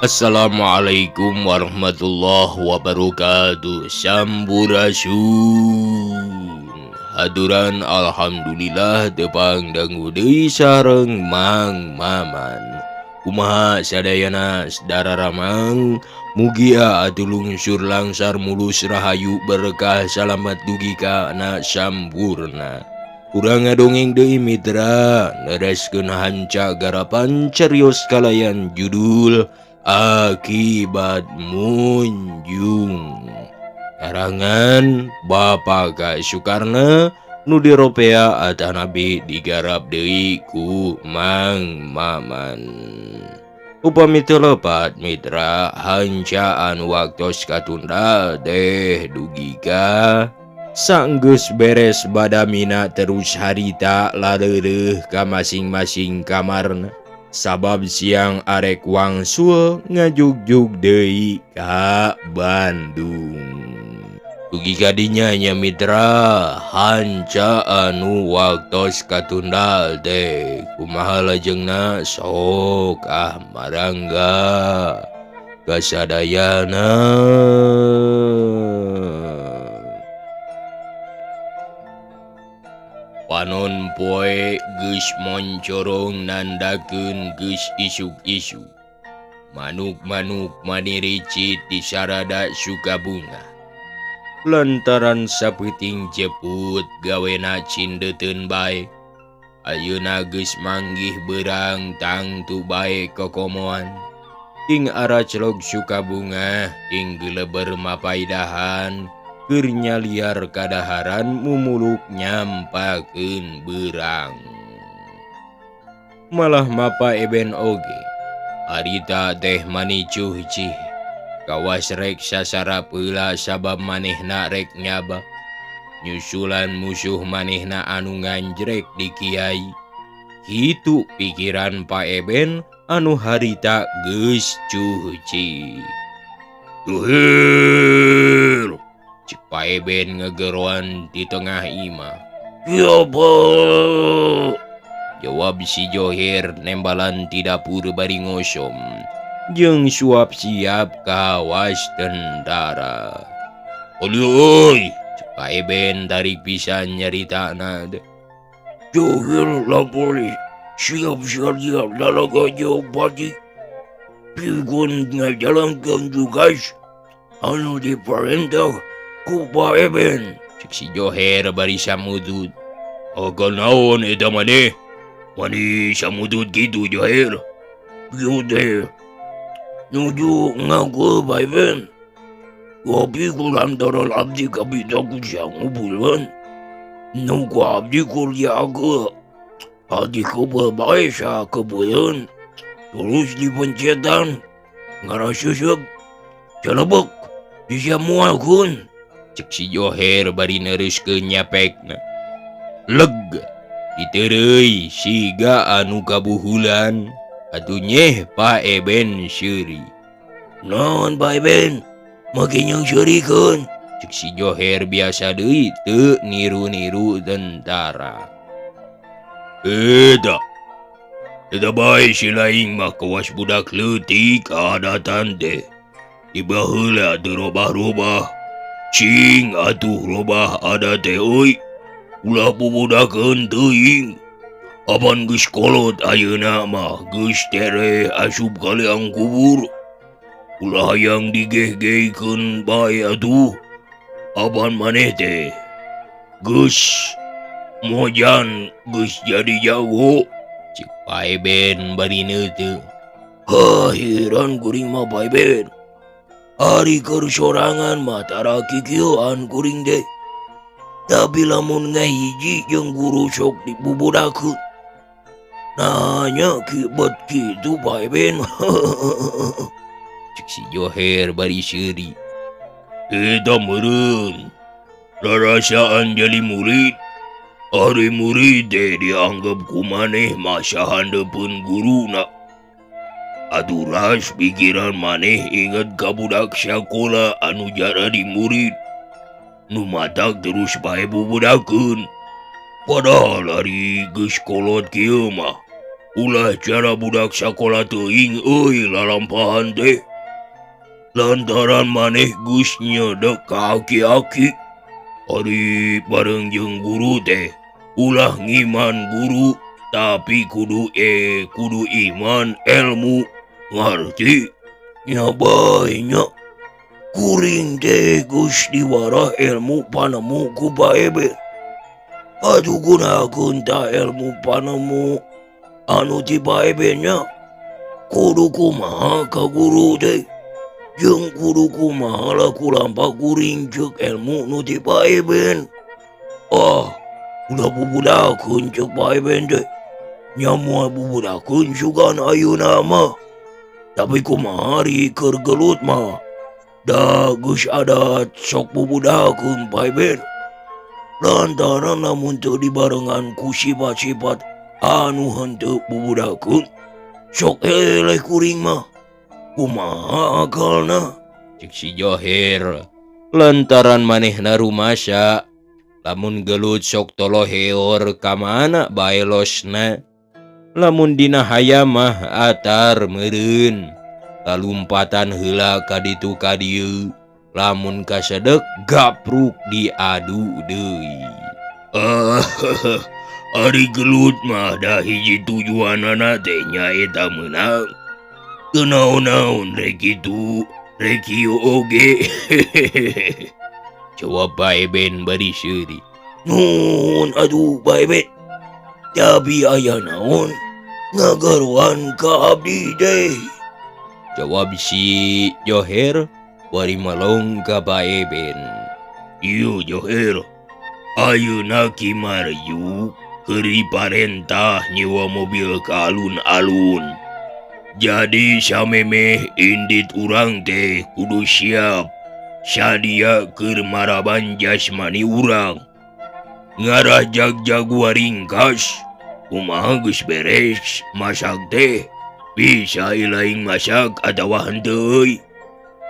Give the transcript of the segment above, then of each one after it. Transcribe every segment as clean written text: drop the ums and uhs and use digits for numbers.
Assalamualaikum warahmatullahi wabarakatuh. Sampurasun. Haturan alhamdulillah tepang dangu deui sareng Mang Maman. Kumaha sadayana dararamang, mugia atuh lungsur langsar mulus rahayu berkah salamat dugi kana sampurna. Urang ngadongeng deui, mitra, nereskeun hanca garapan carios kalayan judul Akibat Munjung, karangan Bapak K. Sukarna, nu diropea atanapi digarap deui ku Mang Maman. Upami teu lepat, mitra, hancaan waktos katunda deh dugi ka sanggeus beres badamina, terus harita laleureun ka masing-masing kamarna, sabab siang arek wangsul ngajugjug deui ka Bandung. Dugi kadinya nya, mitra, hanca anu waktos katunda teh kumaha lajengna? Sok ah, marangga kasadayana. Panon poe geus moncorong, nandakeun geus isuk-isuk. Manuk-manuk maniricit di sarada Sukabungah lantaran sapeuting jeput gawena cindeteun bae. Ayeuna geus manggih beurang, tangtu bae kokomoan. Ting araclog Sukabungah ting geleber mapaidahan keur nyaliar kadaharan mumuluk nyampakeun beurang. Malah mapa Eben oge harita teh mani cuhcih, kawas rek sasarap heula, sabab manehna rek nyaba nyusulan musuh manehna anu nganjrek di Kiai. Kitu pikiran Pak Eben anu harita geus cuci. "Johir!" cek Pak Eben ngegeroan di tengah imah. "Siapa?" jawab si Johir nembalan ti dapur bari ngosom jeung suap siap kawas tentara. "Euy!" cek Pak Eben tarik pisan nyaritana. "Johir lapori siap siap lalaga pagi pikeun ngajalankeun tugas anu diperintah ku Pak Eben." Cek si Johir bari samudut. "Akan naon eta maneh? Mani samudut kitu, Johir?" "Ieu teh nuju ngaku, Pak Eben. Tapi ku lantaran abdi kabita ku sangu bulan nu ku abdi kuliah ke hati kebel bae sakebeuleun terus dipencetan ngaraseuseup celebek bisa mualkeun." Cek si Johir bari neuruskeun nyapekna. Leg diteureuy siga anu kabuhulan. Atuh nyeh Pak Eben seuri. "Naon, Pak Eben, make nyeungseurikeun?" Cek si Johir biasa deui, teu niru-niru tentara. "Eta eta bae si laing mah kawas budak leutik, kaadatan teh di baheula teu robah-robah. Cing atuh robah adat teh euy, ulah bubudakeun teuing. Apan geus kolot ayeuna mah, geus tereh asup ka liang kubur, ulah hayang digeh-gehkeun bae atuh. Apan maneh teh geus mojan, geus jadi jago." Cek Pak Eben bari neuteuh. "Hah, heran kuring mah, Pak Eben. Ari keur sorangan mah tara kikieuan kuring teh. Tapi lamun ngahiji jeung guru sok dibubudakeun. Nanya bet kitu, Pak Eben?" Cek si Johir bari seuri. "Eta meureun rarasaan jadi murid. Ari murid teh dianggap ku maneh mah sahandepeun guruna. Atuh ras pikiran maneh inget ka budak sakola anu jaradi murid. Nu matak terus bae bubudakeun. Padahal ari geus kolot kieu mah Ulah cara budak sakola teuing euy lalampahan teh. Lantaran maneh geus nyedek ka aki-aki. Ari bareng jeung guru teh ulah ngiman guru tapi kudu iman ilmu ngarti. Nya bae nya. Kuring teh geus diwarah ilmu panemu ku Pak Eben. Atuh gunakeun tah ilmu panemu anu ti Pak Eben nya. Kudu kumaha ka guru teh? Jeung kudu kumaha laku lampah kuring ceuk ilmu nu ti Pak Eben. Ah, ulah bubudakeun ceuk Pak Eben teh. Nya moal bubudakeun sugan ayeuna mah. Tapi kumaha ari keur gelut mah? Da geus adat sok bubudakeun Pak Eben. Lantaran lamun teu dibarengan ku sifat-sifat anu henteu bubudakeun, sok eleh kuring mah. Kumaha akalna? Cek si Johir. Lantaran manehna rumasa, lamun gelut sok toloheor ka mana bae losna. Lamun dina hayam mah atar meureun. Lalumpatan heula ka ditu ka dieu. Lamun kasedek gapruk diadu deui. Ari gelut mah da hiji tujuanana teh nyaeta meunang. Teu naon-naon rek kitu, rek kieu oge. Jawab Pak Eben bari seuri. Nuhun atuh Pak Eben. Tapi aya naon ngagaruan ka abdi teh? Jawab si Johir bari melong ka Pak Eben. Ieu Johir, ayeuna Ki Marjuk keur diparentah nyewa mobil ka alun-alun. Jadi samemeh indit urang teh kudu siap sadia keur maraban jasmani urang. Ngarah jag-jag waringkas, kumaha geus beres masak teh bisa ilaing masak atawa henteu euy.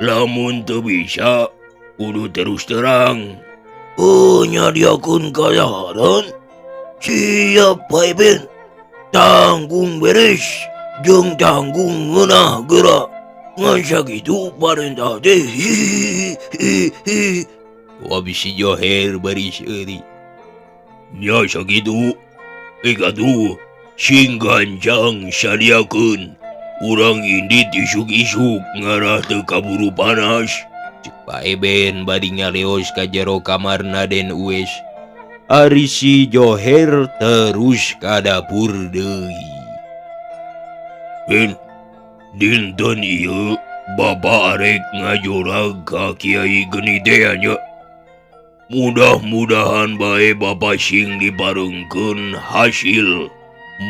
Lamun teu bisa kudu terus terang. Oh, nyadiakeun kadaharan. Siap Pak Eben. Tanggung beres jeung tanggung ngeunah geura. Ngan sakitu parentah teh. Wah bisi Johir bari seuri. Nya sakitu. Atuh sing gancang sadiakeun. Urang indit isuk-isuk ngarah teu kaburu panas. Cek Pak Eben bari ngaleos ka jero kamarna Den Uwes. Ari si Johir terus ka dapur deui. Ben, dinten ieu Bapa arek ngajorag ka Kiai Geni teh nya. Mudah-mudahan bae Bapa sing diparengkeun hasil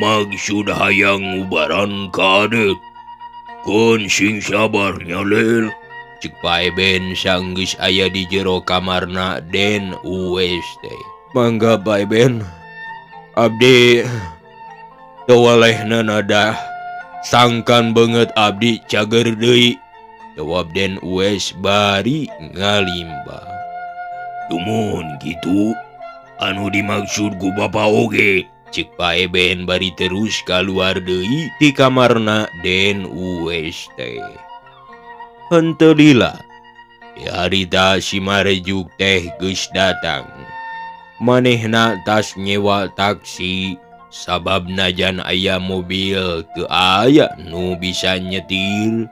maksud hayang ngubaran ka adeuk. Keun sing sabar nya Lel. Cek Pak Eben sanggeus aya di jero kamarna Den Uwes teh. Mangga Pak Eben. Abdi teu walehna nada sangkan beungeut abdi cager deui. Jawab Den Uwes bari ngalimbah. Dumun kitu anu dimaksud ku Bapa oge. Cek Pak Eben bari terus kaluar deui ti kamarna Den Uwes teh. Henteu lila, harita si Marjuk teh geus datang. Manehna tas nyewa taksi sabab najan aya mobil teu aya nu bisa nyetir.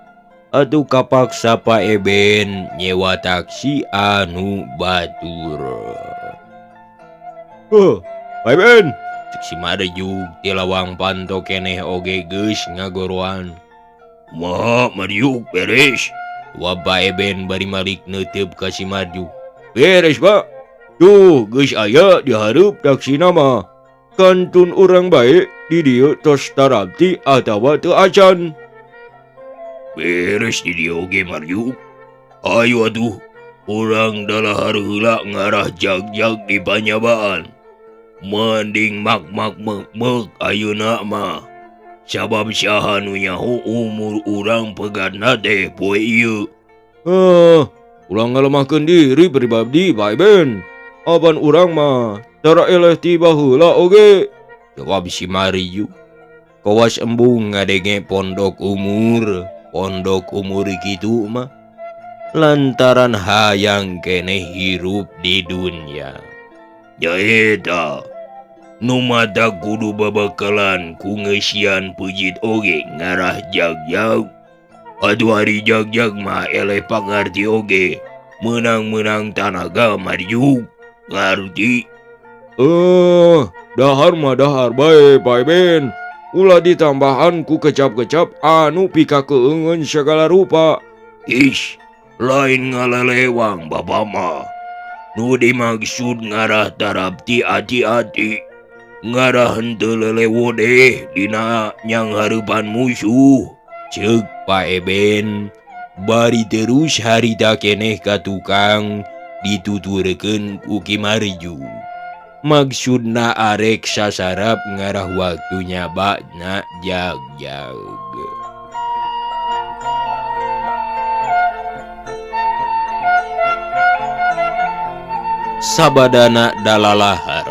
Atuh kapaksa Pak Eben nyewa taksi anu batur. Huh, Pak Eben. Cek si Marjuk ti lawang panto keneh oge geus ngagoroan. Ma, Marjuk beres. Wah Pak Eben bari malik neuteup ka si Marjuk. Beres, Pak. Duh, geus aya dihareup taksina mah. Kantun urang bae di dieu tos tarabti atawa teu acan. Beres di dieu oge Marjuk. Ayo atuh, urang dalahar heula ngarah jag-jag di panyabaan. Mending mak-mak mek-mek ayeuna mah. Sabab saha nu nyaho umur urang pegatna teh poe ieu. Ulah ngalemahkeun diri pribadi Pak Eben. Apan urang mah tara eleh ti baheula oge. Jawab si Marjuk. Kawas embung ngadenge pondok umur kitu mah lantaran hayang keneh hirup di dunya. Nyaeta nu mata kudu babakalan ku ngeusian peujeut oge ngarah jagjag. Aduh hari jagjag mah eleh pangarti oge meunang-meunang tanaga marjuk ngarti. Dahar mah dahar bae Pak Eben. Ulah ditambahan ku kecap-kecap anu pika keungeun segala rupa. Ish, lain ngalelewang bapa mah. Nu dimaksud ngarah tarapti ati-ati. Ngarah henteu lelewo deh dina nyang hareupan musuh. Ceuk Pak Eben bari terus harita keneh ka tukang dituturkeun ku Ki Marju. Maksudna arek sasarap ngarah waktunya bakna jagjag. Sabadana dalalahar.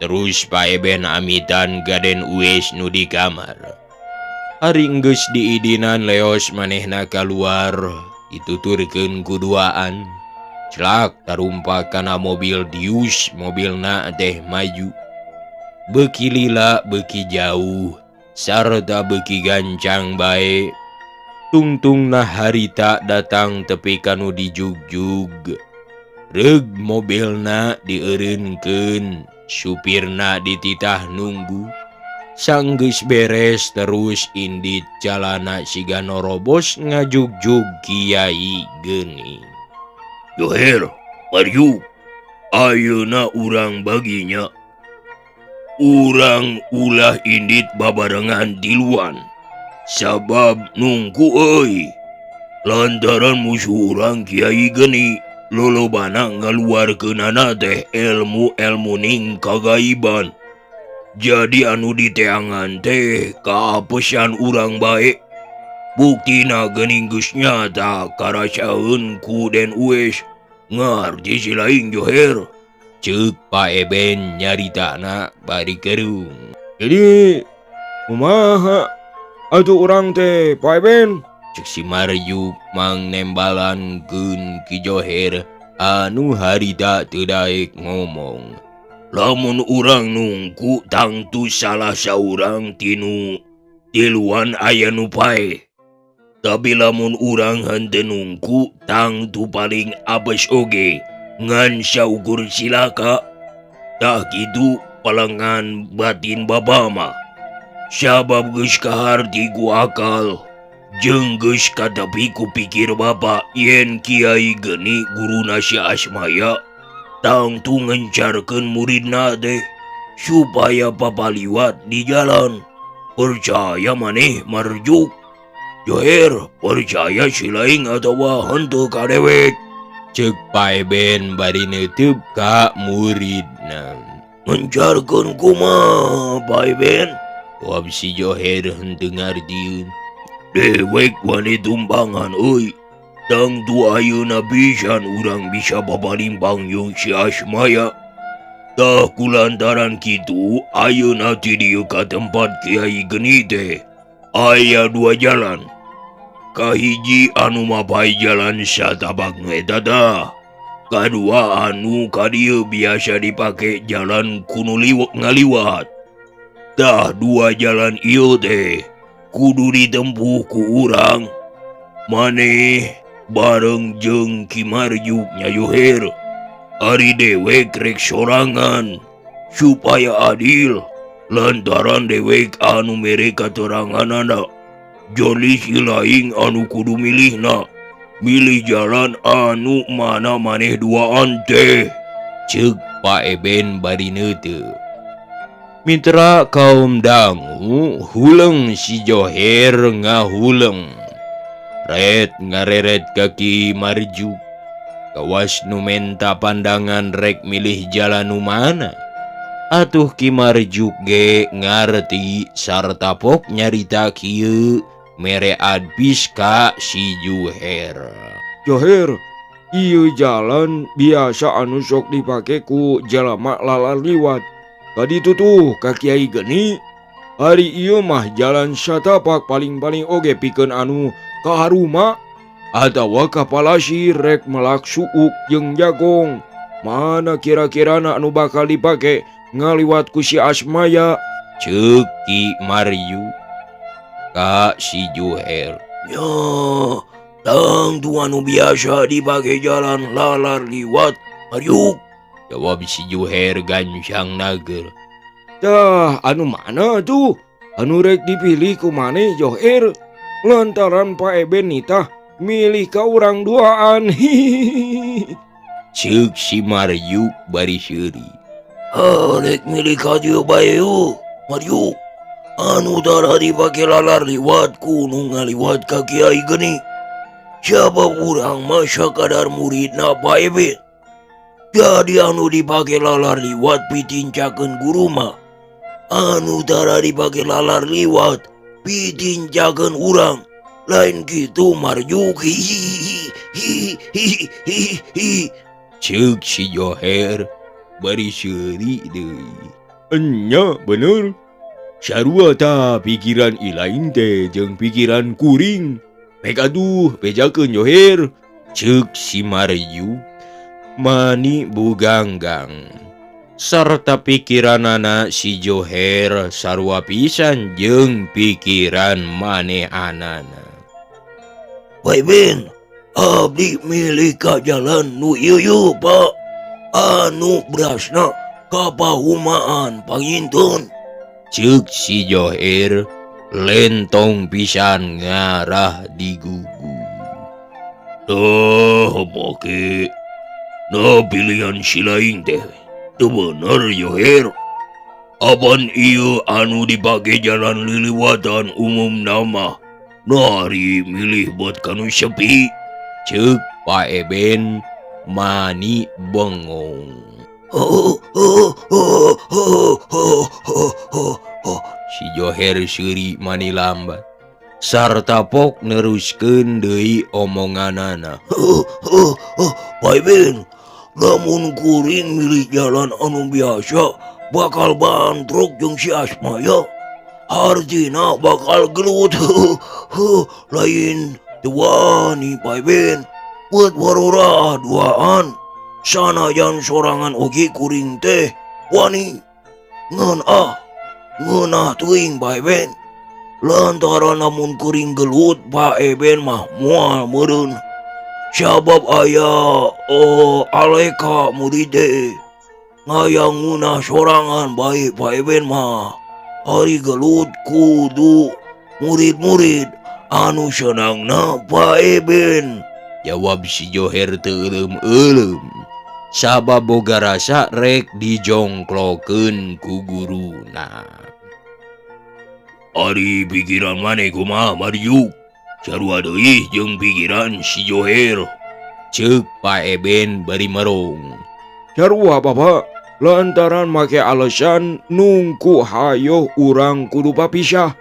Terus Pak Eben amitan Gaden Uwes nu di kamar. Ari geus diidinan leos manehna kaluar dituturkeun kuduaan. Celak tarumpa kana mobil dius, mobilna teh maju. Beuki lila beuki jauh, sarta beuki gancang bae. Tungtungna harita datang tepi kanu dijugjug. Reug mobilna dieureunkeun, supirna dititah nunggu. Sanggeus beres terus indit jalana siga norobos ngajugjug Kiai Geni. Joher, Marju, ayeuna urang baginya. Urang ulah indit babarengan tiluan. Sabab nungku euy. Lantaran musuh urang Kiai Geni lolobana ngaluarkeunana teh ilmu-ilmu ning kagaiban. Jadi anu diteangan teh kaapesan urang bae. Buktina geuning geus nyata karasaeun ku Den Uwes. Ngarti si lain Joher. Ceuk Pak Eben nyaritana bari kerung. Jadi kumaha atuh urang teh Pak Eben? Ceuk si Marjuk mang nembalan keun Ki Joher anu harita teu daek ngomong. Lamun urang nungku tangtu salah saurang tinu tiluan aya nu paeh. Tapi lamun urang henteu nungku tangtu paling abes oge ngan saukur silaka. Tah kitu palengan batin bapa mah. Sabab geus kaharti ku akal jeung geus katapi ku pikir bapa yen Kiai Geni guruna si Asmaya tangtu ngencarkeun muridna teh supaya papaliwat di jalan. Percaya maneh Marjuk? Joher, percaya si lain atawa henteu ka dewek? Ceuk Pak Eben bari neuteub ka muridna. Ngencarkeun kumaha Pak Eben? Wab si Joher henteu ngartieun. Dewek wani tumpangan euy. Tangtu ayeuna pisan urang bisa babalimbang jeung si Asmaya. Tah kulantaran kitu ayeuna ti dieu ka tempat Kiai Geni teh aya dua jalan. Kahiji anu mapai jalan satapak nu eta tah. Kadua anu ka dieu biasa dipake jalan ku nu ngaliwat. Tah dua jalan ieu teh kudu ditempuh ku urang. Maneh bareng jeung Ki Marjuk nya Joher. Ari dewek rek sorangan supaya adil lantaran dewek anu mere kateranganana. Joli si lain anu kudu milihna. Milih jalan anu mana maneh duaan teh. Ceuk Pak Eben bari neuteup. Mitra kaum dangu huleng si Joher ngahuleng. Ret ngareret kaki Marjuk. Kawas nu menta pandangan rek milih jalan nu mana. Atuh Ki Marjuk ge ngarti sarta pok nyarita kieu mere advis ka si Joher. Joher, ieu jalan biasa anu sok dipake ku jalma lalaliwat. Kaditu tuh ka Kiai Geni. Ari ieu mah jalan satapak paling-paling oge pikeun anu ka haruma atawa ka palasir rek melak suuk jeung jagong. Mana kira-kirana anu bakal dipake ngaliwat ku si Asmaya? Ceuk Ki Maryu ka si Juher. Ya, tangtu anu biasa dipake jalan lalar liwat Maryuk. Jawab si Juher gancang nager. Tah, anu mana tuh? Anu rek dipilih ku maneh Joher? Lantaran Pak Eben nitah milih ka urang duaan. Hihihi. Ceuk si Maryuk bari seuri. Ah, rek milih ka dieu bae yeuh, Maryuk. Anu tara dipake lalar liwat ku nu ngaliwat ka kiai geni. Sabab urang mah sakadar muridna Pak Eben. Jadi anu dipake lalar liwat pitincakeun guru mah. Anu tara dipake lalar liwat pitincakeun urang. Lain kitu Marjuk. Hihihi. Ceuk si Joher bari seuri deui. Enya bener. Sarua tah pikiran ilaing teh jeung pikiran kuring. Rek aduh bejakeun Joher. Ceuk si Maryu mani buganggang. Sarta pikiranana si Joher sarua pisan jeung pikiran manehanana. Pak Eben, abdi milih ka jalan nu ieu yeuh, Pak. Anu berasna ka pahumaan pangintun. Ceuk si Joher lentong pisan ngarah di gugu. Tah, make. Nah, pilihan si lain teh teu bener Joher. Apan ieu anu dipake jalan liliwatan umum nama. Nah, ari milih buat kanu sepi. Ceuk Pak Eben mani bengong. Si Joher seuri mani lambat. Sarta pok neruskeun deui omonganana. Pak Eben, lamun kuring milih jalan anu biasa bakal bantrok jeung si Asmaya. Hartina bakal gelut. Lain teu wani Pak Eben. Buat warora duaan. Sanajan sorangan oge kuring teh wani. Ngan ah, ngeunah teuing Pak Eben. Lantaran lamun kuring gelut Pak Eben mah moal meureun. Sabab aya aleka murid teh. Ngayang ngeunah sorangan bae Pak Eben mah. Ari gelut kudu murid-murid anu senangna Pak Eben. Jawab si Joher teu euleum-euleum. Sabab boga rasa rek dijongklokeun ku guruna. Ari pikiran maneh kumaha Marjuk? Sarua deui jeung pikiran si Joher. Ceuk Pak Eben bari merung. Sarua Bapak, lantaran make alasan nungku hayoh urang kudu papisah.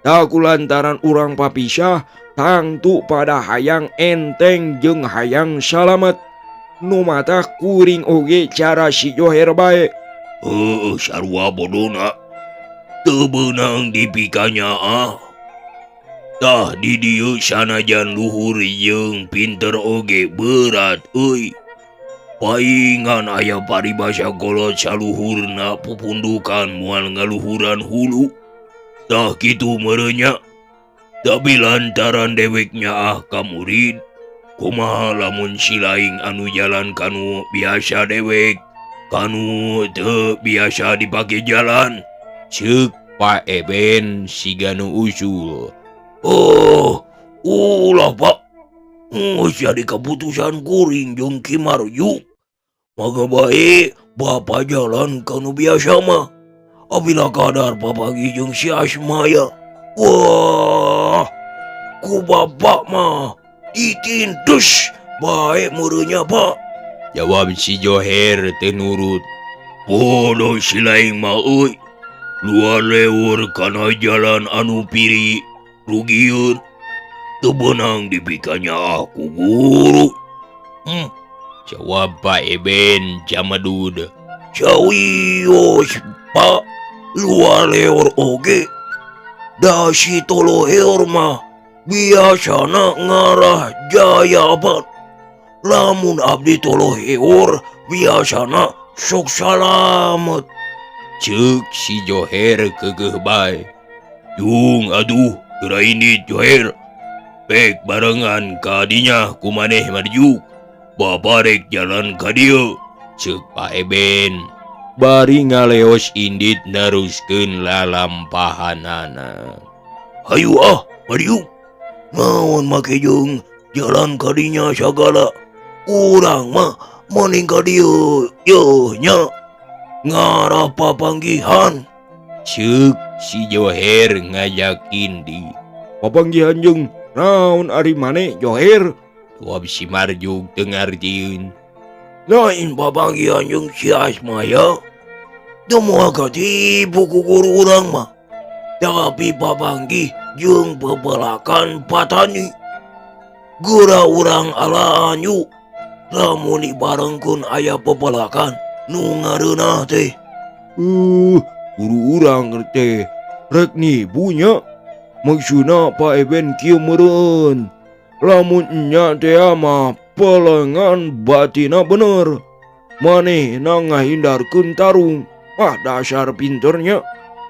Tah ku lantaran urang papisah tangtu pada hayang enteng jeung hayang salamet. Nu mata kuring oge cara si Joher bae. Heueuh, sarua bodona. Teu beunang dipikanya ah. Tah di dieu sanajan luhur jeung pinter oge berat euy. Paingan aya paribasa kolot saluhurna pupundukan moal ngaluhuran hulu. Tah kitu meureunnya. Tapi lantaran deweknya ah ka murid, kumaha lamun si laing anu jalan kanu biasa dewek, kanu teu biasa dipake jalan. Ceuk Pak Eben siga nu usul. Oh, ulah Pak. Geus jadi keputusan kuring jeung Ki Marju. Maka bae bapa jalan kanu biasa mah. Apabila kadar papagi jeung si Asmaya. Wah, ku bapak mah ditindes bae meureunnya Pak. Jawab si Joher teu nurut. Bodoh si laing mah euy. Luar lewur kana jalan anu piri rugieun. Teu beunang dipikanya aku guru. Jawab Pak Eben jamadud. Cawios Pak. Luar leor oge da si toloheor mah biasana ngarah jayaban. Lamun abdi toloheor biasana sok salamet. Ceuk si Joher keukeuh bae. Jung aduh geura indit Joher. Pek barengan ka dinya ku maneh Marjuk. Bapa rek jalan ka dieu. Ceuk Pak Eben. Bari ngaleos indit neruskeun lalampahanana. Hayu ah, Marjuk. Naon make jeung jalan ka dinya sagala. Urang mah mending ka dieu yeuh nya. Ngarah papanggihan. Ceuk si Joher ngajak indit. Papanggihan jeung naon ari maneh Joher? Jawab si Marjuk teu ngartieun. Lain papanggihan jeung si Asmaya. Teu moal katipu ku guru urang mah. Tapi papanggih jeung pepelakan patani. Geura urang alaan yuk. Lamun dibarengkeun aya pepelakan nu ngareunah teh. Guru urang teh rek nipu nya. Maksudna Pak Eben kieu meureun. Lamun nya teh mah pelengan batina bener. Manehna ngahindarkeun tarung. Ah dasar pinternya.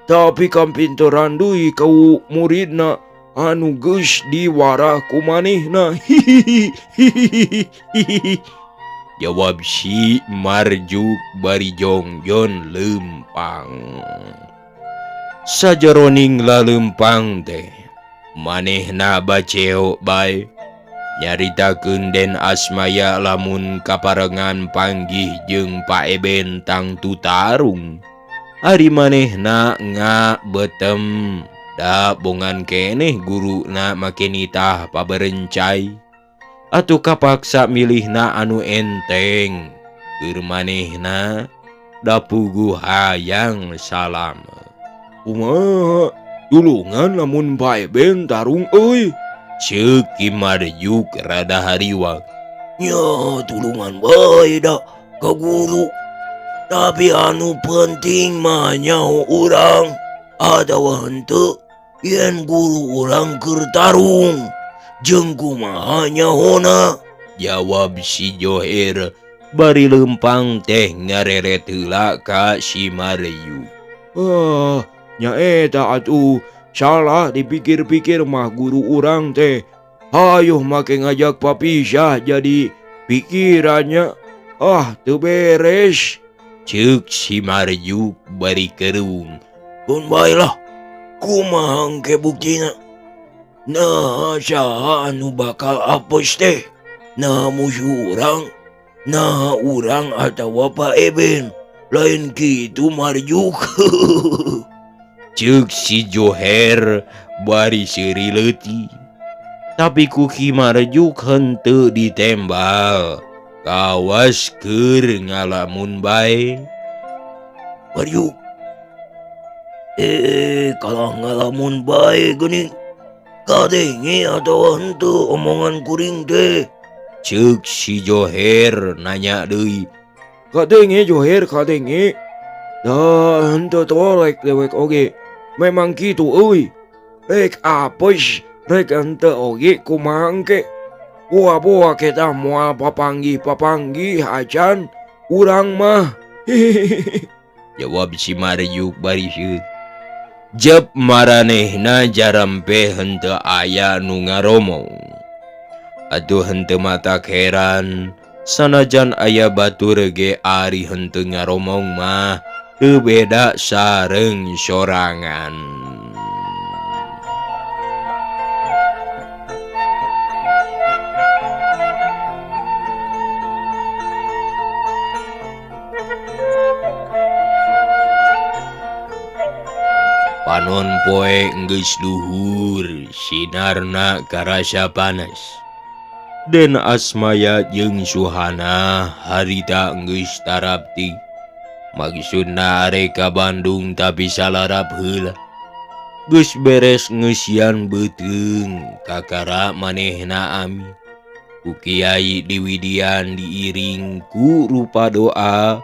Tapi kampinteran deui ku muridna anu geus diwarah ku manehna. Hihihi. Jawab si Marjuk bari jongjon lempang. Sajeroning lalempang teh manehna baceo bae. Nyaritakeun Den Asmaya lamun kaparengan panggih jeung Pak Eben tangtu tarung. Ari manehna nga betem da bongan keneh guruna make nitah paberencai. Atuh kapaksa milihna anu enteng. Keur manehna da puguh hayang salamet. Kumaha tulungan lamun Pak Eben tarung euy. Ceuk Ki Marjuk rada hariwang. Nya tulungan bae da ka guru. Tapi anu penting mah nyaho urang atawa henteu yen guru urang keur tarung. Jeung kumaha nyahona? Jawab si Joher bari lempang teh ngareret heula ka si Marjuk. Ah, nya eta atuh salah dipikir-pikir mah guru urang teh. Hayuh make ngajak papisah jadi pikirannya ah teu beres. Ceuk si Marjuk bari kerung. Keun bae lah, kumaha engke buktina? Nah, saha anu bakal apes teh? Nah musuh urang, nah urang atawa Pak Eben. Lain kitu Marjuk. Ceuk si Joher bari seuri leutik. Tapi ku Ki Marjuk henteu ditembal. Kawas keur ngalamun bae. Marjuk. Kalah ngalamun bae geuning. Kadenge atawa henteu omongan kuring teh? Ceuk si Joher nanya deui. Kadenge Joher kadenge. Dah henteu tolek dewek oge. Memang kitu euy. Rek apes, rek henteu oge kumaha engke. Boa-boa kita moal papanggih-papanggih acan urang mah. Jawab si Marjuk bari sieun. Jep maranehna jarampe henteu aya nu ngaromong. Atuh henteu matak heran sanajan aya batur ge ari henteu ngaromong mah teu beda sareng sorangan. Panon poe geus luhur sinarna karasa panas. Den Asmaya jeung Suhana harita geus tarapti. Maksudna arek ka Bandung tapi salarap heula. Geus beres ngeusian beuteung kakara manehna ami. Ku kiai diwidian diiring ku rupa doa.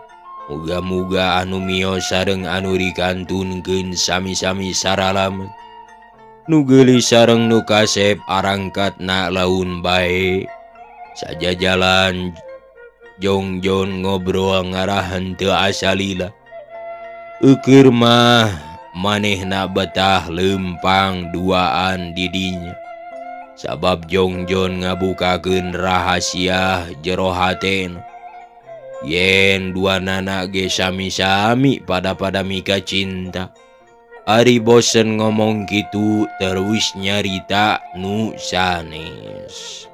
Muga-muga anu miyos sareng anu dikantunkeun sami-sami saralamet. Nu geulis sareng nu kasep arangkatna laun bae. Sajajalan Jongjon ngobrol ngarah henteu asa lila. Eukeur mah manehna betah lempang duaan di dinya. Sabab Jongjon ngabukakeun rahasia jero hatena. Yen dua nana ge sami-sami pada-pada mika cinta. Ari bosen ngomong kitu terus nyarita nu sanes.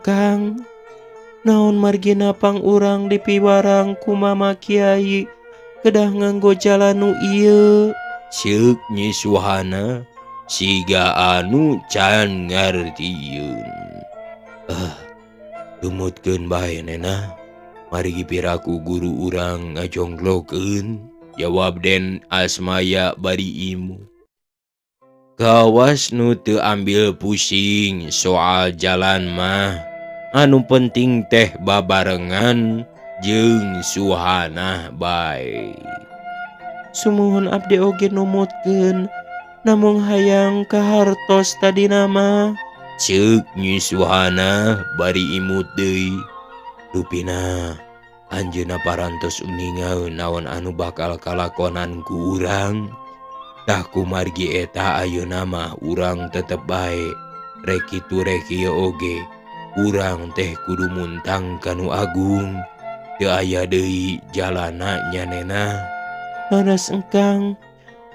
Kang, naon margina pang urang dipiwarang ku Mama Kiai kedah nganggo jalan nu ieu. Ceuk Nyi Suhana siga anu can ngartieun. Tumutkeun bae nena. Margi piraku guru urang ngajonglokeun. Jawab Den Asmaya bari imu. Kawas nu teu ambil pusing soal jalan mah. Anu penting teh babarengan jeung Suhana bae. Sumuhun abdi oge numutkeun namung hayang kahartos tadina mah. Ceuk Nyi Suhana bari imut deui. Rupina anjeunna parantos uningal naon anu bakal kalakonan ku urang. Tah kumargi eta ayeuna mah urang tetep bae. Rek kitu rek kieu oge urang teh kudu muntang ka nu agung. Teu aya deui jalana nyanena. Leres engkang,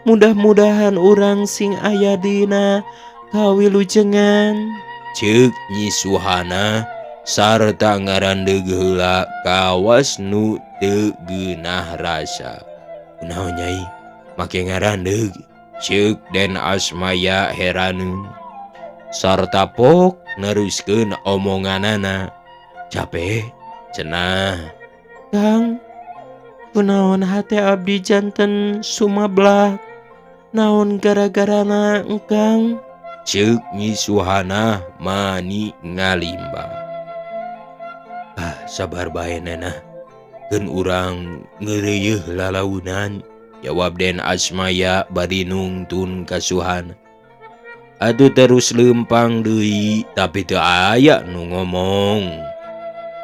mudah-mudahan urang sing aya dina kawilujengan. Ceuk Nyi Suhana sarta ngarandeug heula kawas nu teu geunah rasa. Kunaon Nyai make ngarandeug? Ceuk Den Asmaya heraneun. Sarta pok neruskeun omonganana. Capek cenah. Kang, kunaon hate abdi janten sumablak? Naon gara-garana engkang? Ceuk Nyi Suhana mani ngalimba. Sabar bae nena. Keun urang ngeureuyeih lalaunan. Jawab Den Asmaya bari nungtun ka Suhana. Atuh terus leumpang deui tapi teu aya nu ngomong.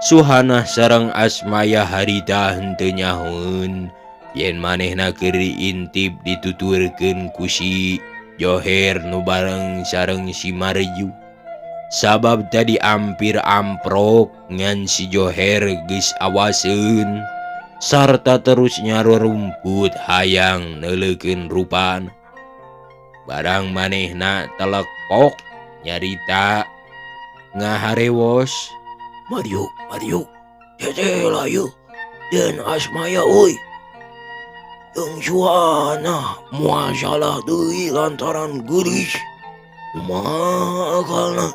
Suhana sareng Asmaya harita henteu nyahoeun yen manehna keur diintip dituturkeun ku si Joher nu bareng sareng si Marju. Sabab tadi ampir amprok ngan si Joher geus awaseun sarta terus nyarurumput hayang neuleukeun rupana. Barang manehna telekpok nyarita ngaharewos. Mario, Mario, teteh layu Den Asmaya euy. Jeung Suhana moal salah deui lantaran geulis. Kumaha akalna?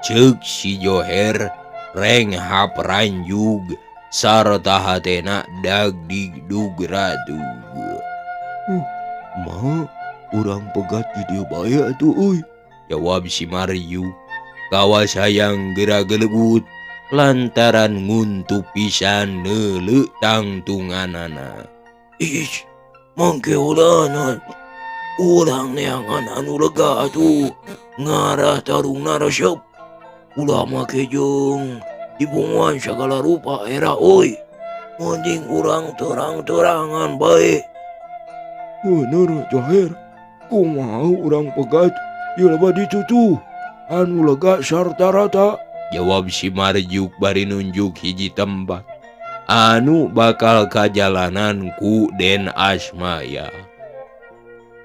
Ceuk si Joher renghap ranjug sarta hatena dagdigdug radug. Ma, urang pegat di dieu bae atuh euy. Jawab si Maryu. Kawas hayang geura gelegut lantaran nguntup pisan neuleuh tangtunganana. Ih, mangke ulana. Urang neangan anu lega atuh ngarah tarungna resep. Ulah make jeung dibunguan sagala rupa era euy. Mending urang terang-terangan bae. Bener Joher, kumaha urang pegat ieu loba ditutuh anu lega sarta rata. Jawab si Marjuk bari nunjuk hiji tempat anu bakal kajalanan ku Den Asmaya.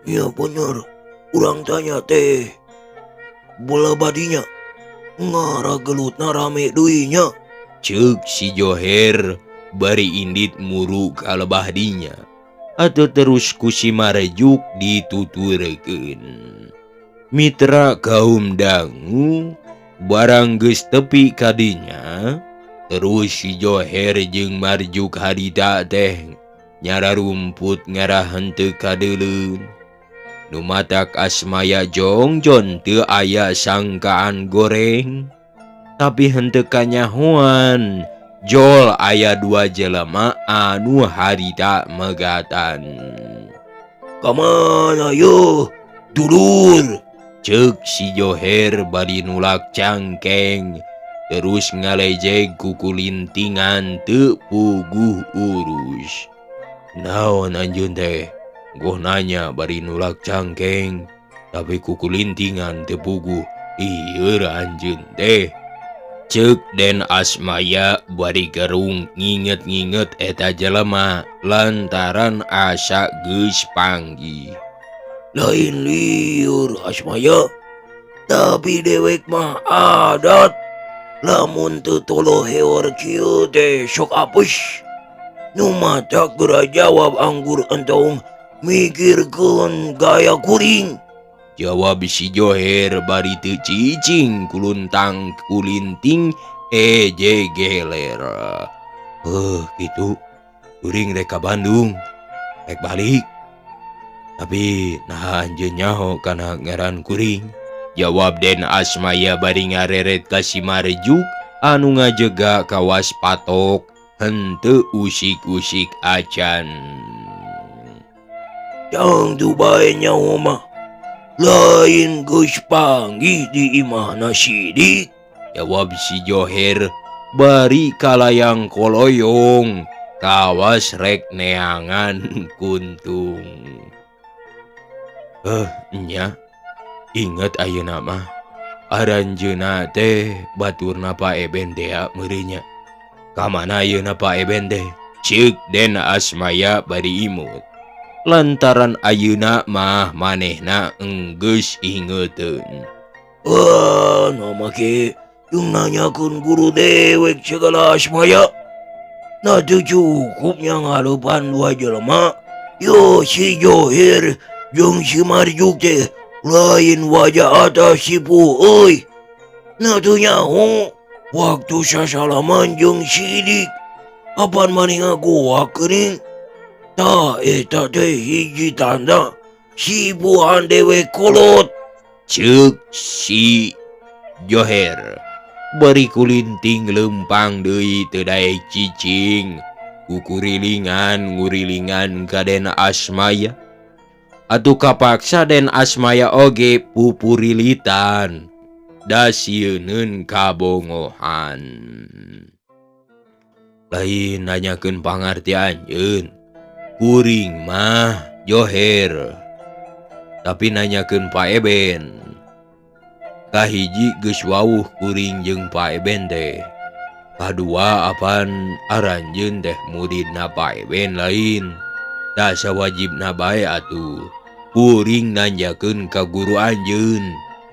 Ya bener, urang tanya teh bola badinya ngarah gelutna rame deui nya. Ceuk si Joher bari indit muru ka lebah dinya. Atuh terus ku si Marjuk dituturkeun. Mitra kaum dangu barang geus tepi kadinya, terus si Joher jeung Marjuk harita teh nyararumput ngarah henteu kadeuleun. Nu matak Asmaya Jongjon teu aya sangkaan goreng, tapi henteu kanyahoan Jol aya dua jelema anu harita megatan. Kamana yo dulur? Ceuk si Joher bari nulak cangkeng terus ngalejeg kukulintingan teu puguh urus. Naon anjeun teh? Goh nanya bari nulak cangkeng tapi kukulintingan teu puguh. Ieur anjeun teh. Ceuk Den Asmaya bari gerung nginget-nginget eta jelema lantaran asa geus panggih. Lain liur Asmaya, tapi dewek mah adat lamun teu tolo heor kieu teh sok apes. Nu matak geura jawab anggur entong mikirkeun gaya kuring. Jawab si Joher bari teu cicing kuluntang kulinting eje geler. Gitu. Kuring rek ka Bandung, rek balik. Tapi nah anjeun nyaho kana ngaran kuring. Jawab Den Asmaya bari ngareret ka si Marjuk anu ngajega kawas patok henteu usik-usik acan. Jang dubae nyaho mah. Lain geus panggih di imahna Sidik. Jawab si Joher bari kalayang koloyong kawas rek neangan kuntung. Nya inget ayeuna mah aranjeuna teh baturna Pak Eben teh meureunnya. Ka mana ayeuna Pak Eben teh? Ceuk Den Asmaya bari imut. Lantaran ayeuna mah manehna enggeus ingeteun. Wah, nu make jeung nanyakeun guru dewek segala Asmaya. Nah teu cukup nya ngalupan dua jelema. Yo si Johir jeung si Marjuk teh lain wajah atas sipu euy. Nah teu nyaho waktu sasalaman jeung Sidik. Apan maneh ngagoak geuning? Tah eta teh hiji tanda sibuhan dewek kolot. Ceuk si Joher bari kulinting lempang deui teu daek cicing kukurilingan ngurilingan ka Den Asmaya. Atuh kapaksa Den Asmaya oge pupurilitan da sieuneun kabongohan. Lain nanyakeun pangarti anjeun. Kuring mah Joher tapi nanyakeun Pak Eben. Kahiji geus wawuh kuring jeung Pak Eben teh. Kadua apan aranjeun teh muridna Pak Eben lain. Da sawajibna bae atuh kuring nanyakeun ka guru anjeun.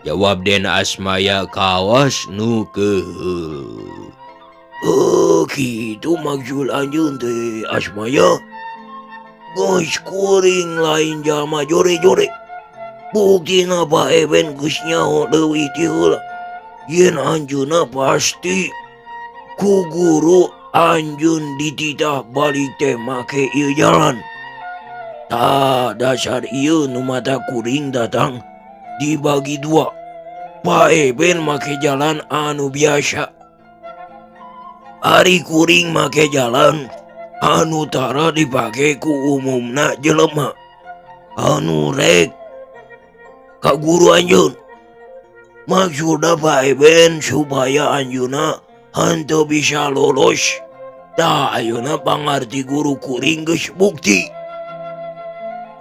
Jawab Den Asmaya kawas nu keuheul. Oh, kitu maksud anjeun teh Asmaya. Geus kuring lain jalma jore-jore. Buktina Pak Eben geus nyaho leuwih ti heula. Yen anjeunna pasti ku guru anjeun dititah balik teh make ieu jalan. Tah dasar ieu nu mata kuring datang dibagi dua. Pak Eben make jalan anu biasa. Ari kuring make jalan anu tara dipake ku umumna jelema anu rek ka guru anjeun. Maksudna Pak Eben supaya anjeunna henteu bisa lolos. Tah ayeuna pangarti guru kuring geus bukti.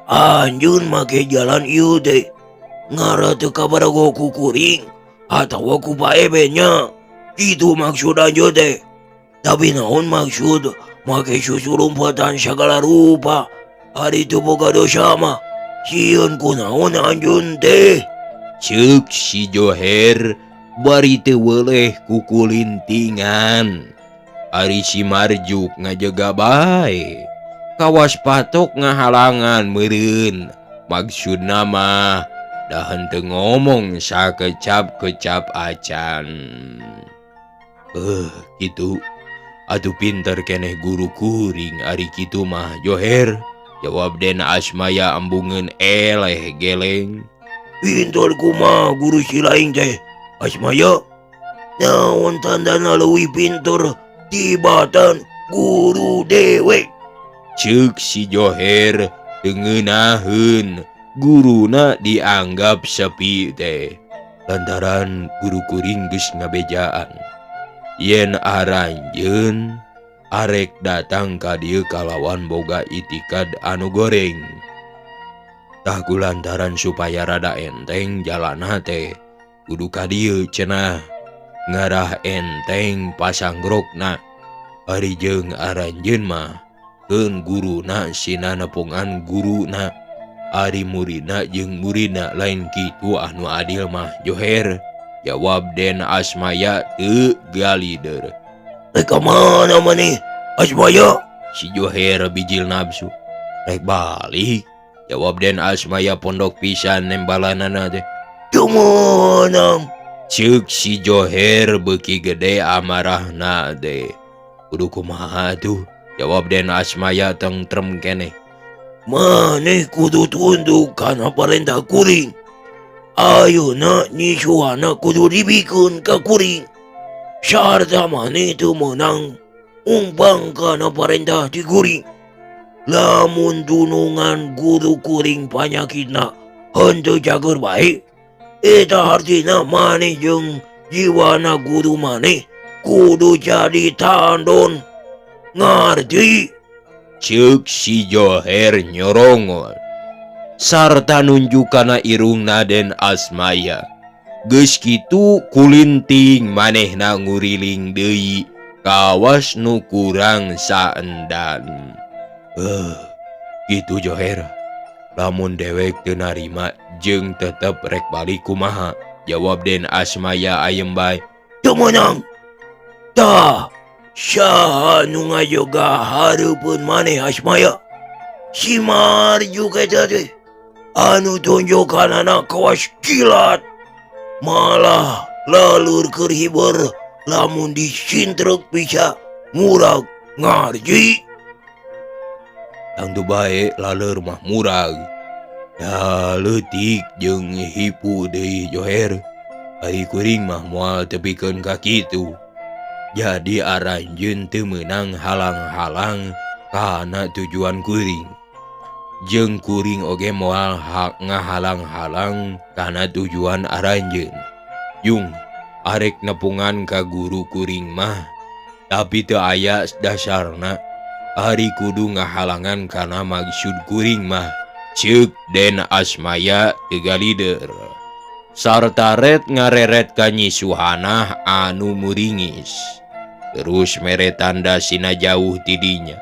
Anjeun make jalan ieu teh ngara teu kabarago ku kuring atawa ku Pak Eben nya. Kitu maksud anjeun teh. Tapi naon maksud make susu lompatan segala rupa ari teu boga dosa mah sieun kunaon anjeun teh. Ceuk si Joher bari teu weleh kukulintingan. Ari si Marjuk ngajega bae kawas patok ngahalangan meureun. Maksudna mah da henteu ngomong sakecap-kecap acan. Kitu. Atuh pinter keneh guru kuring ari kitu mah Joher. Jawab Den Asmaya embungeun eleh geleng. Pinter kumaha guru si lain teh Asmaya? Naon tandana leuwih pinter Tibatan guru dewek. Ceuk si Joher teu ngeunaheun guruna dianggap sepi teh. Lantaran guru kuring geus ngabejaan. Yen aranjeun arek datang ka dieu kalawan boga itikad anu goreng. Tah ku lantaran supaya rada enteng jalana teh kudu ka dieu cenah ngarah enteng pasanggrokna. Ari jeung aranjeun mah keun guruna sina nepungan guruna. Ari muridna jeung muridna lain kitu anu adil mah Joher. Jawab Den Asmaya teu galider. Rek ka mana maneh Asmaya? Si Joher bijil nafsu. Rek balik. Jawab Den Asmaya pondok pisan nembalanana teh. Teu meunang. Ceuk si Joher beuki gede amarahna teh. Kudu kumaha tuh? Jawab Den Asmaya tengrem keneh. Maneh kudu tunduk kana parentah kuring. Ayeuna Nyi Suhana kudu dibikeun ka kuring. Sarta maneh teu meunang umpang kana parentah ti kuring. Lamun dunungan guru kuring panyakitna henteu cager bae, eta hartina maneh jeung jiwana guru maneh kudu jadi tandon. Ngarti? Ceuk si Joher nyorongol sarta nunjuk kana irungna Den Asmaya. Geus kitu kulinting manehna nguriling deui kawas nu kurang saendan. Kitu Joher. Lamun dewek teu narima jeung tetep rek balik kumaha? Jawab Den Asmaya ayem bae. Teu meunang. Tah, saha nu ngajoga hareupeun maneh Asmaya? Si Marjuk eta teh anu tonjokanana kawas kilat. Malah lalur keur hiber lamun disintrek bisa murag ngarji. Tangtu bae laleur mah murag. Da leutik jeung hipu deui Joher. Ari kuring mah moal tepikeun ka kitu. Jadi aranjeun teu meunang halang-halang kana tujuan kuring. Jeung kuring oge moal hak ngahalang-halang kana tujuan aranjeun. Jung arek nepungan ka guru kuring mah tapi teu aya dasarna. Ari kudu ngahalangan kana maksud kuring mah. Ceuk Den Asmaya teu galider. Sarta ret ngareret ka Nyi Suhanah anu muringis. Terus mere tanda sina jauh tidinya.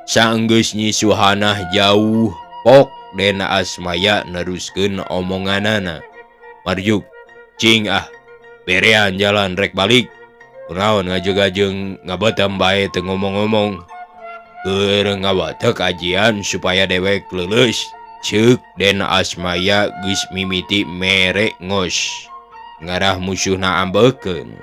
Saenggeus Nyi Suhanah jauh, pok Den Asmaya neruskeun omonganana. Marjuk, cing ah, berean jalan rek balik. Kunaon ngajeg-ajeng ngabetem bae teu ngomong-ngomong. Keur ngawatek ajian supaya dewek leuleus. Ceuk Den Asmaya geus mimiti mere ngos. Ngarah musuhna ambekeun.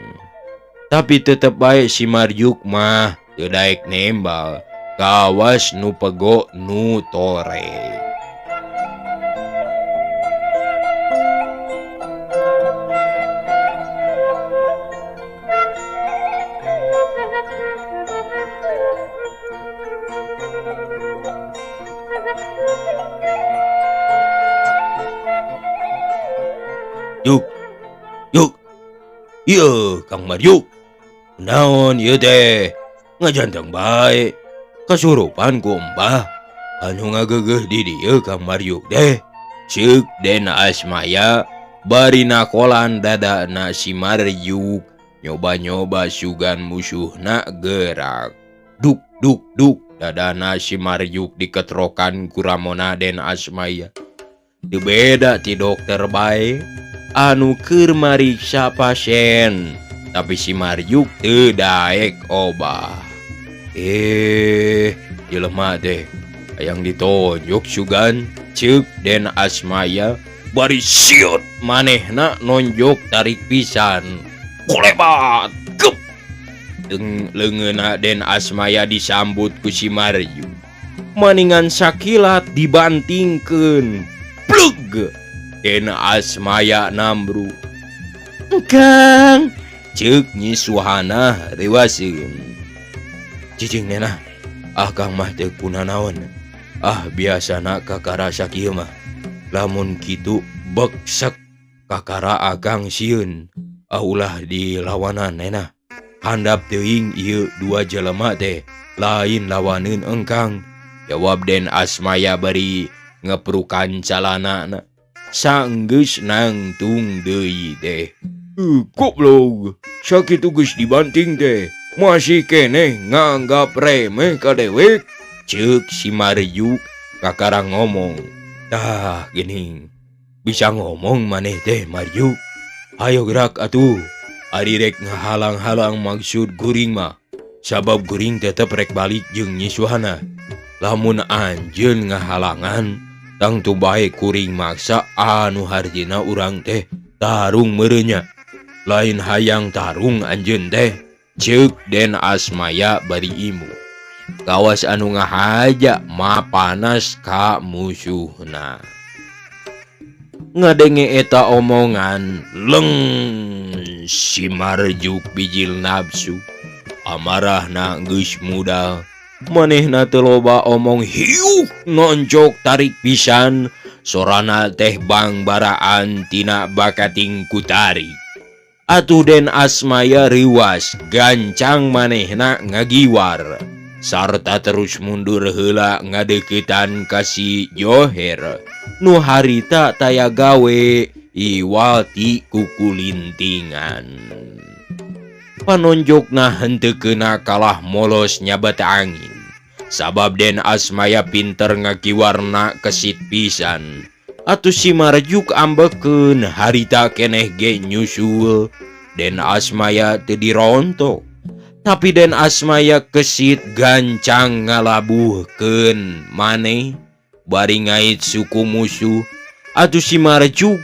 Tapi tetep bae si Marjuk mah teu daek nembal. Kawas nu pego nu tore. Yuk, yuk, ieu Kang Marjuk. Naon ieu teh? Ngajanteng bae. Kasurupan ku Mbah anu ngageugeuh di dieu Kang Marjuk teh. Ceuk Den Asmaya bari nakolan dadana si Marjuk. Nyoba-nyoba sugan musuhna gerak. Duk duk duk dadana si Marjuk diketrokan ku Ramona Den Asmaya. Teu beda ti dokter bae anu keur mariksa pasien, tapi si Marjuk teu daek obah. Jelema teh hayang ditonjok sugan. Ceuk Den Asmaya bari siot manehna nonjok tarik pisan. Kolebat gep. Leungeunna Den Asmaya disambut ku si Marjuk. Maningan sakilat dibantingkeun. Plug. Den Asmaya nambru. Kang, ceuk Nyi Suhanah reuaseun. Cicing nenah. Akang mah teu kunanaon. Ah biasana kakara sakieu mah. Lamun kitu beksek kakara akang sieun. Ah ulah dilawanan nenah. Handap teuing ieu dua jelema teh lain lawaneun engkang. Jawab Den Asmaya bari ngeprukan calanana. Sanggeus nangtung deui teh. Goblok, sakitu geus dibanting teh. Masih keneh nganggap remeh ka dewek. Ceuk si Marjuk kakara ngomong. Tah geuning, bisa ngomong maneh teh Marjuk. Ayo gerak atuh. Ari rek ngahalang-halang maksud guring mah. Sabab guring tetep rek balik jeung Nyi Suhana. Lamun anjeun ngahalangan, tangtu bae kuring maksa anu hartina urang teh tarung meureunnya. Lain hayang tarung anjeun teh. Ceuk Den Asmaya bari imu. Kawas anu ngahaja ma panas ka musuhna. Ngadenge eta omongan leng si Marjuk bijil nafsu. Amarahna geus mudal. Manehna teu loba omong hiuk noncok tarik pisan. Sorana teh bangbaraan tina bakating kutari. Atuh Den Asmaya riwas gancang manehna ngagiwar sarta terus mundur heula ngadeukeutan ka si Joher nu harita taya gawe iwal ti kukulintingan. Panonjokna henteu keuna kalah molos nyabat angin sabab Den Asmaya pinter ngagiwarna kesit pisan. Atuh si Marjuk ambekeun harita keneh ge nyusul Den Asmaya teu dirontok. Tapi Den Asmaya kesit gancang ngalabuhkeun maneh bari ngait suku musuh. Atuh si Marjuk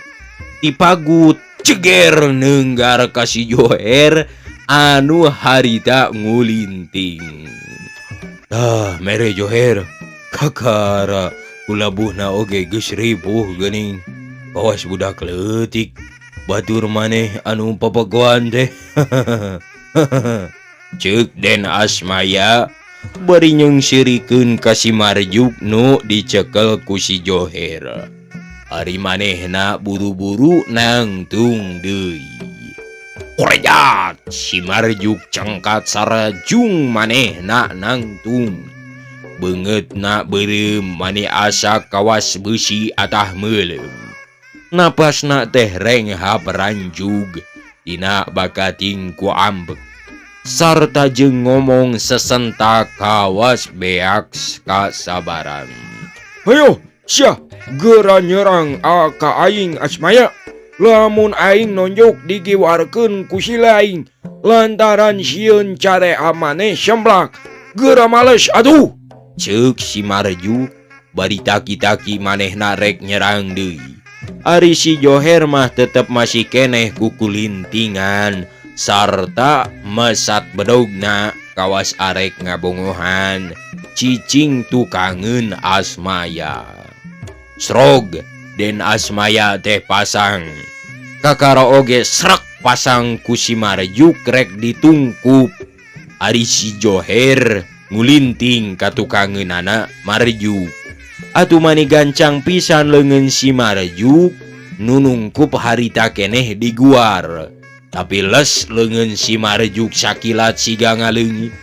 dipagut ceger neunggar ka si Joher anu harita ngulinting. Tah mere Joher kakara kulabuhna oge geus ripuh geuning. Kawas budak leutik batur maneh anu papagoan teh. Ceuk Den Asmaya bari nyeungsirikeun ka si Marjuk nu dicekel ku si Joher. Ari manehna buru-buru nangtung deui. Korejat si Marjuk cengkat sarajung manehna nangtung. Beungeutna beureum mani asa kawas beusi atah meuleum. Napasna teh renghap ranjug dina bakating ku ambek. Sarta jeung ngomong sesentak kawas beak kasabaran. Hayo sia geura nyerang ka aing Asmaya. Lamun aing nonjok digiwarkeun ku si laing lantaran sieun care amane semblak. Geura males atuh. Ceuk si Marjuk bari taki-taki manehna rek nyerang deui. Ari si Joher mah tetep masih keneh kukulintingan sarta mesat bedogna kawas arek ngabongohan cicing tukangeun Asmaya. Srog Den Asmaya teh pasang. Kakara oge srek pasang ku si Marjuk rek ditungkup. Ari si Joher ngulinting ka tukangeunana Marjuk. Atuh mani gancang pisan leungeun si Marjuk nu nungkup harita keneh diguar. Tapi les leungeun si Marjuk sakilat siga ngaleungit.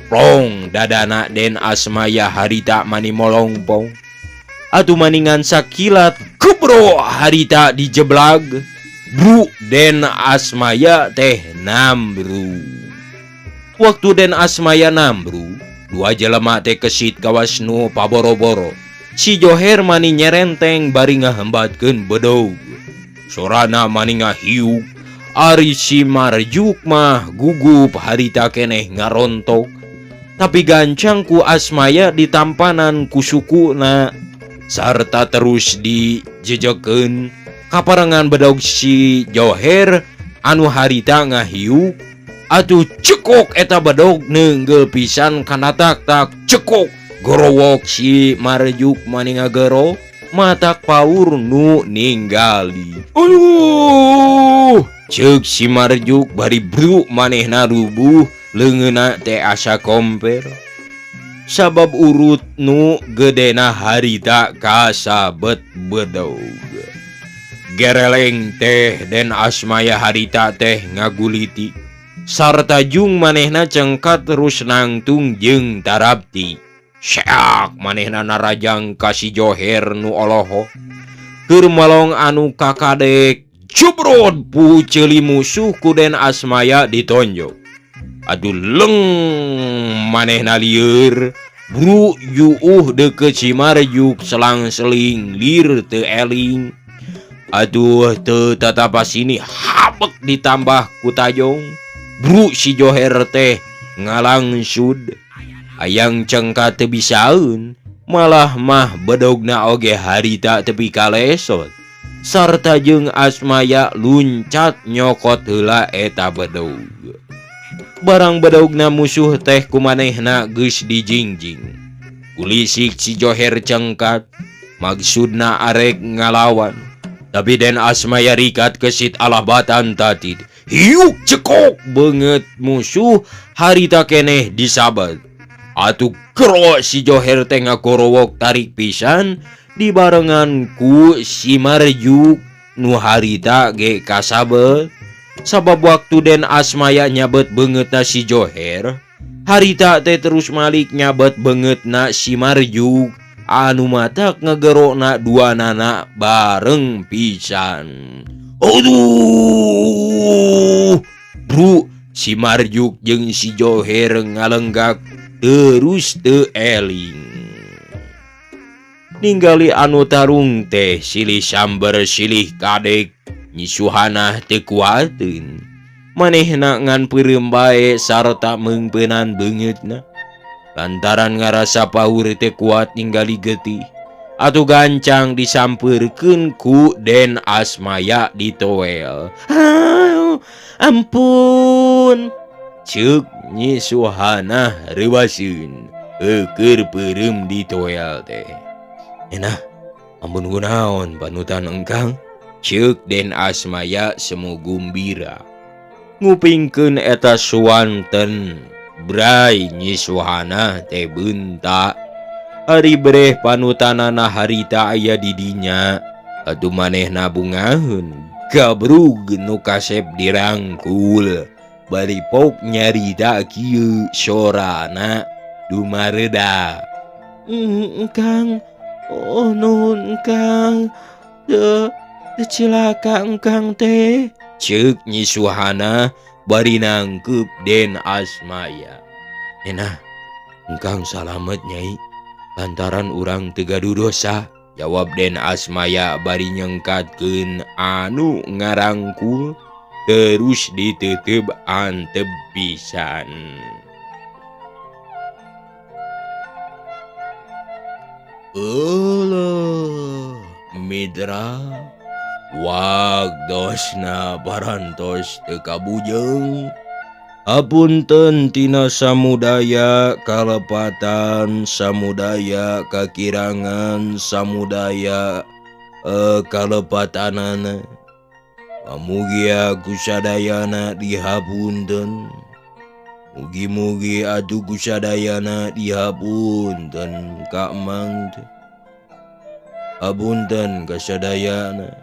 Plong dadana Den Asmaya harita mani molongpong. Atuh maningan sakilat kebro harita dijeblag. Bru Den Asmaya teh nambru. Waktu Den Asmaya nambru, dua jelema teh kesit kawas nu paboro-boro. Si Joher mani nyerenteng bari ngahembatkeun bedog. Sorana mani ngahiuk. Ari si Marjuk mah gugup harita keneh ngarontok. Tapi gancang ku Asmaya ditampanan ku sukuna sarta terus dijejekeun kaparengan bedog si Joher anu harita ngahiuk. Atuh cekok eta bedog neunggeuh pisan kana tak-tak cekok gorowok si Marjuk mani ngagero matak paur nu ninggali. Aduh, Ceuk si Marjuk bari bruk manehna rubuh leungeunna teh asa komper. Sabab urut nu gedena harita kasabet bedog. Gereleng teh Den Asmaya harita teh ngaguliti. Sarta jung manehna cengkat terus nangtung jeung tarapti. Seak manehna narajang ka si Joher nu oloho. Keur melong anu kakadek jubrod puceuli musuh ku Den Asmaya ditonjok. Aduh leng manehna lieur bru juuh deukeut si Marjuk selang-seling lir teu eling. Aduh teu tatapa sini habek ditambah ku tajong. Bru si Joher teh ngalangsud. Ayang cengka teu bisaeun malah mah bedogna oge harita tepi kalesot. Sarta jeung Asmaya luncat nyokot heula eta bedog. Barang bedogna musuh teh kumanehna geus dijingjing. Kulisik si Joher cengkat maksudna arek ngalawan. Tapi Den Asmaya rikat kesit alabatan tatid. Hiuk cekok beungeut musuh harita keneh disabet. Atuh gero si Joher teh ngakorowok tarik pisan dibarengan ku si Marjuk nu harita ge kasabet. Sabab waktu Den Asmaya nyabet beungeutna si Joher, harita teh terus malik nyabet beungeutna si Marjuk anu matak ngegerokna dua nana bareng pisan. Aduh, bru si Marjuk jeung si Joher ngalenggak terus teu eling. Ninggali anu tarung teh silih samber silih kadek. Nyi Suhanah teu kuateun. Manehna ngan peureum bae sarta meungpeunan beungeutna. Lantaran ngarasa paur teu kuat ninggali getih. Atuh gancang disampeurkeun ku Den Asmaya ditoel. Ampun. Ceuk Nyi Suhanah reuwaseun eueur peureum ditoel teh. Enah, ampun kunaon panutan engkang? Ceuk Den Asmaya semu gumbira. Ngupingkeun eta suwanten bray Nyi Suhanah teh beunta. Ari breh panutanana harita aya di dinya. Atuh manehna bungaheun gabrug nu kasep dirangkul. Bari pok nyarita kieu sorana dumareda. Kang, oh nuhun Kang. Teu cilaka engkang teh. Ceuk Nyi Suhana bari nangkeup Den Asmaya. Enah, engkang salamet Nyai. Lantaran urang teu gaduh dosa. Jawab Den Asmaya bari nyengkatkeun anu ngarangkul terus diteuteup antep pisan. Euleuh mitra wagdosna parantos teu kabujeng. Apunten tina samudaya kalepatan, samudaya kakirangan, samudaya kalepatanana. Pamugia kusadayana dihapunten. Mugi-mugi atuh kusadayana dihapunten ka Mang teh. Apunten kasadayana.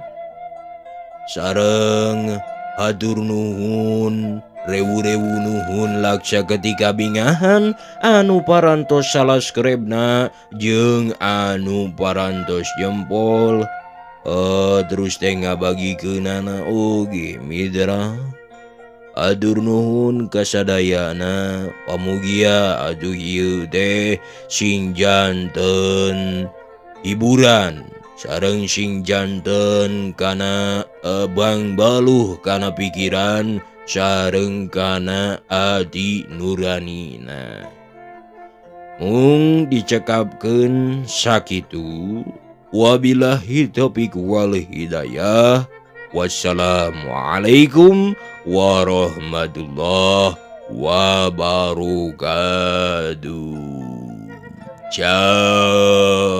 Sareng hatur nuhun, rewu-rewu nuhun laksa ketika bingahan anu parantos salaskerebna jeung anu parantos jempol. Terus teh ngabagikeunana oge mitra. Atur nuhun kasadayana, pamugia atuh ieu teh sing janten hiburan sareng sing janten kana bang baluh kana pikiran sareng kana ati nuranina. Mung dicekapkeun sakitu. Wabillahi taufiq wal hidayah. Wassalamualaikum warahmatullahi wabarakatuh. Ciao.